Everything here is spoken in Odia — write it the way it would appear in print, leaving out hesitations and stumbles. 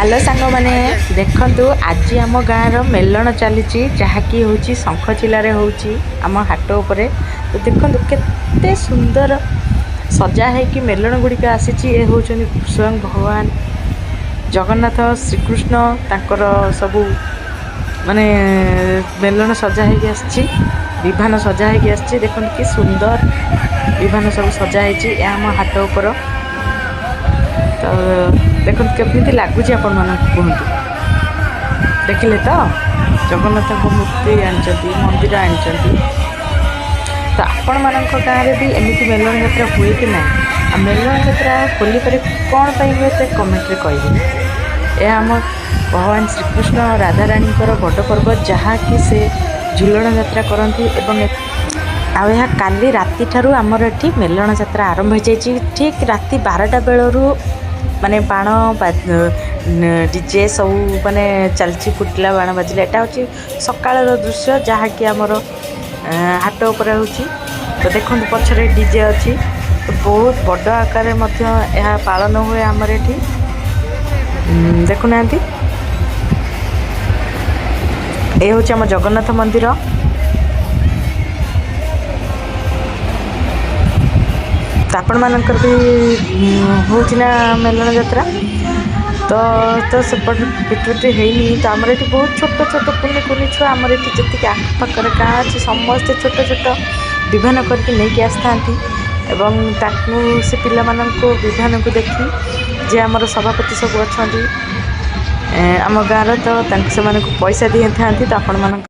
ହ୍ୟାଲୋ ସାଙ୍ଗମାନେ, ଦେଖନ୍ତୁ ଆଜି ଆମ ଗାଁର ମେଲଣ ଚାଲିଛି, ଯାହାକି ହେଉଛି ଶଙ୍ଖଚିଲାରେ ହେଉଛି ଆମ ହାଟ ଉପରେ। ତ ଦେଖନ୍ତୁ କେତେ ସୁନ୍ଦର ସଜା ହେଇକି ମେଲଣ ଗୁଡ଼ିକ ଆସିଛି। ଏ ହେଉଛନ୍ତି ସ୍ୱୟଂ ଭଗବାନ ଜଗନ୍ନାଥ, ଶ୍ରୀକୃଷ୍ଣ, ତାଙ୍କର ସବୁ ମାନେ ମେଲଣ ସଜା ହେଇକି ଆସିଛି, ବିଭାନ ସଜା ହେଇକି ଆସିଛି। ଦେଖନ୍ତୁ କି ସୁନ୍ଦର ବିଭାନ ସବୁ ସଜା ହେଇଛି। ଏହା ଆମ ହାଟ ଉପର। ତ ଦେଖନ୍ତୁ କେମିତି ଲାଗୁଛି ଆପଣମାନଙ୍କୁ କୁହନ୍ତୁ। ଦେଖିଲେ ତ ଜଗନ୍ନାଥଙ୍କ ମୂର୍ତ୍ତି ଆଣିଛନ୍ତି, ମନ୍ଦିର ଆଣିଛନ୍ତି। ତ ଆପଣମାନଙ୍କ ଗାଁରେ ବି ଏମିତି ମେଲଣ ଯାତ୍ରା ହୁଏ କି ନାହିଁ, ଆଉ ମେଲଣ ଯାତ୍ରା ହୋଲି ପରେ କ'ଣ ପାଇଁ ହୁଏ, ସେ କମେଣ୍ଟରେ କହିବେ। ଏହା ଆମ ଭଗବାନ ଶ୍ରୀକୃଷ୍ଣ ରାଧାରାଣୀଙ୍କର ବଡ଼ ପର୍ବ, ଯାହାକି ସେ ଝୁଲଣ ଯାତ୍ରା କରନ୍ତି। ଏବଂ ଆଉ ଏହା କାଲି ରାତିଠାରୁ ଆମର ଏଠି ମେଲଣ ଯାତ୍ରା ଆରମ୍ଭ ହୋଇଯାଇଛି। ଠିକ୍ ରାତି 12ଟା ବେଳରୁ ମାନେ ବାଣ, ଡିଜେ ସବୁ ମାନେ ଚାଲିଛି, ଫୁଟିଲା ବାଣ ବାଜିଲା। ଏଇଟା ହେଉଛି ସକାଳର ଦୃଶ୍ୟ, ଯାହାକି ଆମର ହାଟ ଉପରେ ହେଉଛି। ତ ଦେଖନ୍ତୁ ପଛରେ ଡିଜେ ଅଛି। ତ ବହୁତ ବଡ଼ ଆକାରରେ ମଧ୍ୟ ଏହା ପାଳନ ହୁଏ ଆମର ଏଠି। ଦେଖୁନାହାନ୍ତି, ଏ ହେଉଛି ଆମ ଜଗନ୍ନାଥ ମନ୍ଦିର। ତ ଆପଣମାନଙ୍କର ବି ହେଉଛି ନା ମେଲଣ ଯାତ୍ରା? ତ ତ ସେପଟେ ପିଟି ହେଇନି। ତ ଆମର ଏଠି ବହୁତ ଛୋଟ ଛୋଟ କୁନି କୁନି ଛୁଆ, ଆମର ଏଠି ଯେତିକି ଆଖପାଖରେ ଗାଁ ଅଛି ସମସ୍ତେ ଛୋଟ ଛୋଟ ବିଭାନ କରିକି ନେଇକି ଆସିଥାନ୍ତି। ଏବଂ ତାକୁ ସେ ପିଲାମାନଙ୍କୁ ବିଭାନକୁ ଦେଖି ଯେ ଆମର ସଭାପତି ସବୁ ଅଛନ୍ତି ଆମ ଗାଁର, ତ ତାଙ୍କୁ ସେମାନଙ୍କୁ ପଇସା ଦେଇଥାନ୍ତି। ତ ଆପଣମାନଙ୍କ